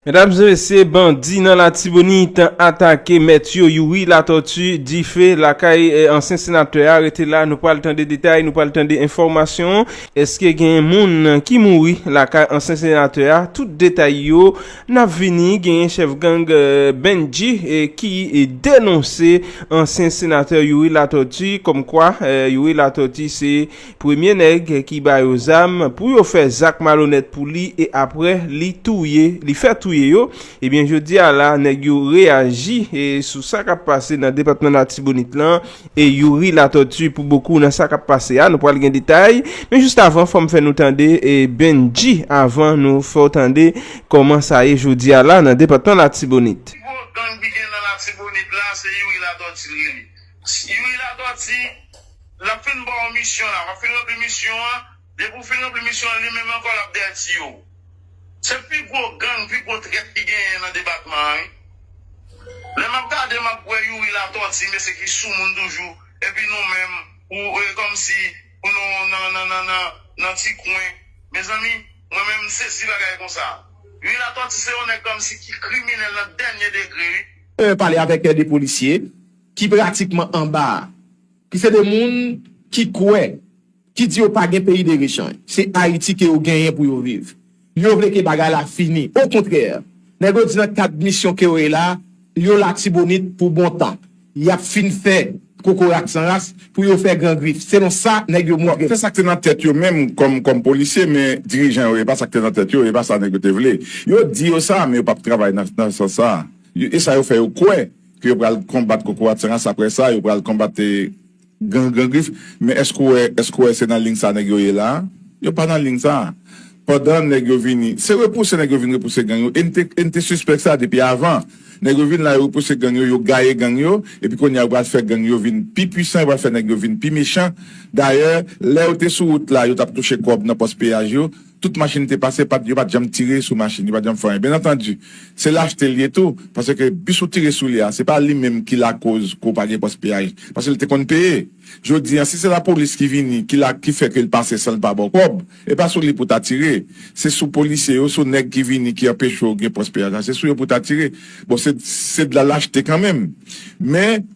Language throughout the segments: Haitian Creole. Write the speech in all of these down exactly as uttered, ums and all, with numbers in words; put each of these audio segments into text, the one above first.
Medam e mesye, bandi nan Latibonit atake mèt yo, Youri Latortue, dife lakay, eh, ansyen senatè a. Rete la, nou pral tande detay, nou pral tande enfòmasyon. Èske gen moun ki mouri lakay ansyen senatè a? Tout detay yo, n ap vini. Genyen chèf gang, eh, Bendji, eh, ki, eh, denonse ansyen senatè Youri Latortue, kòmkwa, eh, Youri Latortue se premye nèg ki ba yo zam pou yo fè zak malonèt pou li, e apre li touye, li fè touye yo. Ebyen, jodi a la, nèg yo reyaji, e, sou sa k ap pase nan depatman Latibonit lan, e Youri Latortue pou bokou nan sa k ap pase a. Nou pral gen detay, men jis avan, fò m fè nou tande, e, Bendji, avan nou fè w tande kòman sa ye jodi a la nan depatman Latibonit. Pi gwo gang ki gen nan Latibonit la, se Youri Latortue l rele. Youri Latortue, l ap fin ba w misyon la, w ap fin ranpli misyon an, depi w fin ranpli misyon an, li menm ankò l ap dèyè tiye w. Se pi gwo gang, pi gwo trèt ki genyen nan depatman an, wi. Lè m ap gade, m ap wè Youri Latortue, mesye ki sou moun toujou, epi nou menm, ou, e, kòmsi, pou nou nan, nan, nan, nan, nan ti kwen. Mezanmi, mwen menm, m sezi bagay konsa. Youri Latortue se yon nèg kòmsi ki kriminèl nan dènye degre, wi. euh, pale avèk de polisye ki pratikman anba a, ki se de moun ki kwè, ki di yo pa gen peyi de rich an. Se Ayiti ke yo genyen pou yo viv. Yo vle ke bagay la fini. Okontrè, nèg yo di nan kad misyon ke yo ye la, yo Latibonit pou bon tan. Y ap fin fè kokorat san ras pou yo fè Gran Grif. Selon sa nèg yo montre. Se sa k te nan tèt yo menm kòm, kòm polisye, men dirijan yo, e pa sa k te nan tèt yo, e pa sa nèg yo te vle. Yo di yo sa, men yo p ap travay nan, nan sans sa. Yo, e sa yo fè yo kwè ke yo pral konbat kokorat san ras, apre sa, yo pral konbat, eh, gang Gran Grif. Men èske w wè, èske w wè se nan liy sa nèg yo ye la? Yo pa nan liy sa. Pandan nèg yo vini, se repouse nèg yo vin repouse gang yo. E n te, e n te sispèk sa depi avan. Nèg yo vin la, yo repouse gang yo, yo gaye gang yo, epi kounye a yo pral fè gang yo vin pi pwisan, yo pral fè nèg yo vin pi mechan. Dayè, lè yo te sou wout la, yo t ap touche kòb nan pòs peyaj yo, tout machin te pase, pa t, yo pa t janm tire sou machin, yo pa t janm fè anyen. Byen antandi, se lachte l ye tou, paske bis ou tire sou li a, se pa li menm ki lakoz ke w pa gen pòs peyaj, paske l te konn peye. Jodi a, si se lapolis ki vini, ki la, ki fè ke l pase san l pa ba w kòb, e pa sou li pou w ta tire. Se sou polisye yo, sou nèg ki vini, ki anpeche w gen pòs peyaj la, se sou yo pou w ta tire. Bon, se, se de la lachte kanmenm. Men,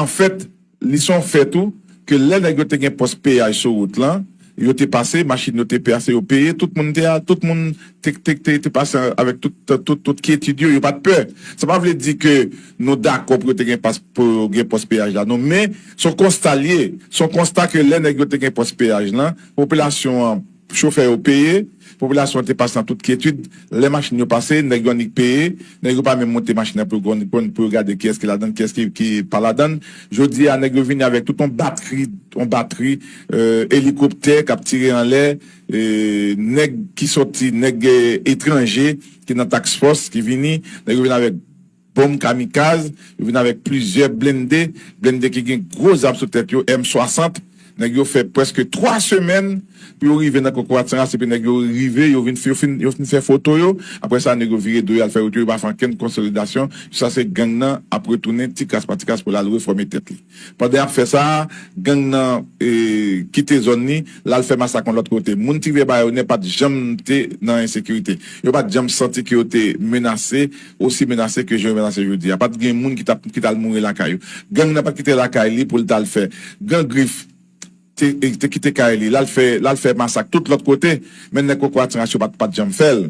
anfèt, li se yon fè tou, ke lè nèg yo te gen pòs peyaj sou wout lan, yo te pase, machin yo te pase, yo peye, tout moun te, tout moun te, te, te, te pase avèk tout, tout, tout kyetid yo, yo pa t pè. Sa pa vle di ke nou dakò pou yo te gen pas, pou yo gen pòs peyaj la, non, men se yon konsta l ye. Se yon konsta ke lè nèg yo te gen pòs peyaj lan, popilasyon an, chofè yo peye, popilasyon an te pase nan tout kyetid. Lè machin yo pase, nèg yo annik peye, nèg yo pa menm monte machin nan pou yo, pou yo gade kiyès ki ladann, kiyès ki, ki pa ladann. Jodi a, nèg yo vini avèk tout yon batri, yon batri, euh, elikoptè k ap tire anlè, eh, nèg ki sòti, nèg, eh, etranje ki nan task force ki vini, nèg yo vin avèk bonm kamikaz, yo vin avèk plizyè blende, blende ki gen gwo zam sou tèt yo, M swasant. Nèg yo fè prèske twa semèn pou yo rive nan Kokorat San Ras, epi nèg yo rive, yo vin, yo fin, yo fin fè foto yo. Apre sa, nèg yo vire do yo al fè wout yo, yo pa fè ankenn konsolidasyon. Sa se gang nan ap retounen ti kras pa ti kras pou l al refòme tèt li. Pandan y ap fè sa, gang nan, eh, kite zòn li, l al fè masak yon lòt kote. Moun Ti Rivyè Bayonè pa t janm te nan ensekirite. Yo pa t janm santi ke yo te menase, osi menase ke jan yo menase jodi a. Pa t gen moun ki t ap, ki t al mouri lakay yo. Gang nan pa t kite lakay li pou l t al fè. Gran Grif te, te kite kay li, l al fè, l al fè masak tout lòt kote, men nèg Kokorat San Ras yo pa t, pa t janm fè l.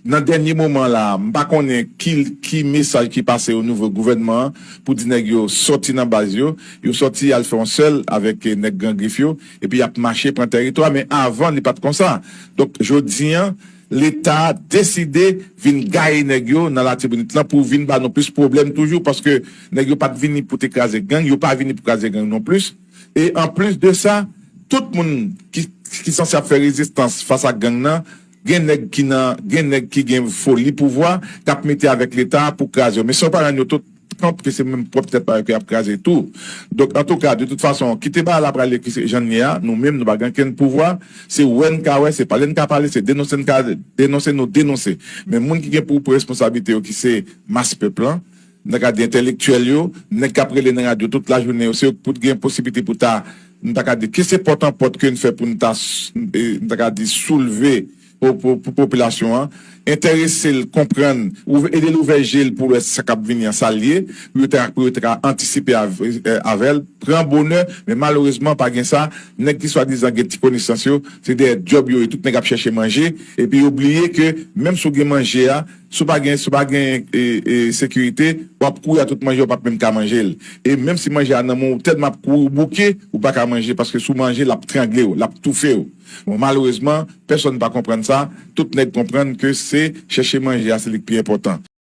Nan dènye moman la, m pa konnen ki, ki mesaj ki pase o nivo gouvènman an pou di nèg yo sòti nan baz yo, yo sòti al fè yon sèl avèk, eh, nèg Gran Grif yo, epi y ap mache pran tèritwa, men avan li pa t konsa. Donk, jodi a, Leta deside vin gaye nèg yo nan Latibonit lan pou vin ba nou plis pwoblèm toujou, paske nèg yo pa t vini pou te kraze gang, yo pa vini pou kraze gang non plis. E anplis de sa, tout moun ki, ki sanse ap fè rezistans fas ak gang nan, gen nèg ki nan, gen nèg ki gen foli pouvwa, k ap mete avèk Leta pou kraze yo. Men si w pa rann yo tout kont ke se menm pwòp tèt pa yo ke y ap kraze tou. Donk, antouka, de tout fason, kite bagay la prale ki se jan l ye a, nou menm, nou pa gen okenn pouvwa, se wè n ka wè, se pale n ka pale, se denonse n ka denonse, nou denonse. Men moun ki gen pou, pou responsablite yo, ki se mas pèp lan, n ta ka di entèlektyèl yo, nèg k ap rele nan radyo tout lajounen yo, se yo k pou t gen posiblite pou ta, n ta ka di, ki se pòt an pòt ke n fè pou n ta, s-, e, n ta ka di, soulve pou, pou, pou popilasyon an, enterese l konprann, ede l ouvè je l pou l wè sa k ap vini an sa l ye, pou yo ta, pou yo ta ka antisipe avè l, pran bonè, men malerezman pa gen sa. Nèg ki swadizan gen ti konesans yo, se dèyè djòb yo ye, tout nèg ap chèche manje, epi yo bliye ke menm si w gen manje a, si w pa gen, si w pa gen e, e, sekirite, w ap kouri a tout manje, w p ap menm ka manje l. E menm si manje a nan men w, tèlman ap kouri, w bouke, ou pa ka manje, paske si w manje, l ap trangle w, l ap toufe w. Bon, malerezman, pèsonn pa konprann sa. Tout nèg konprann ke se chèche manje a, se li k pi enpòtan.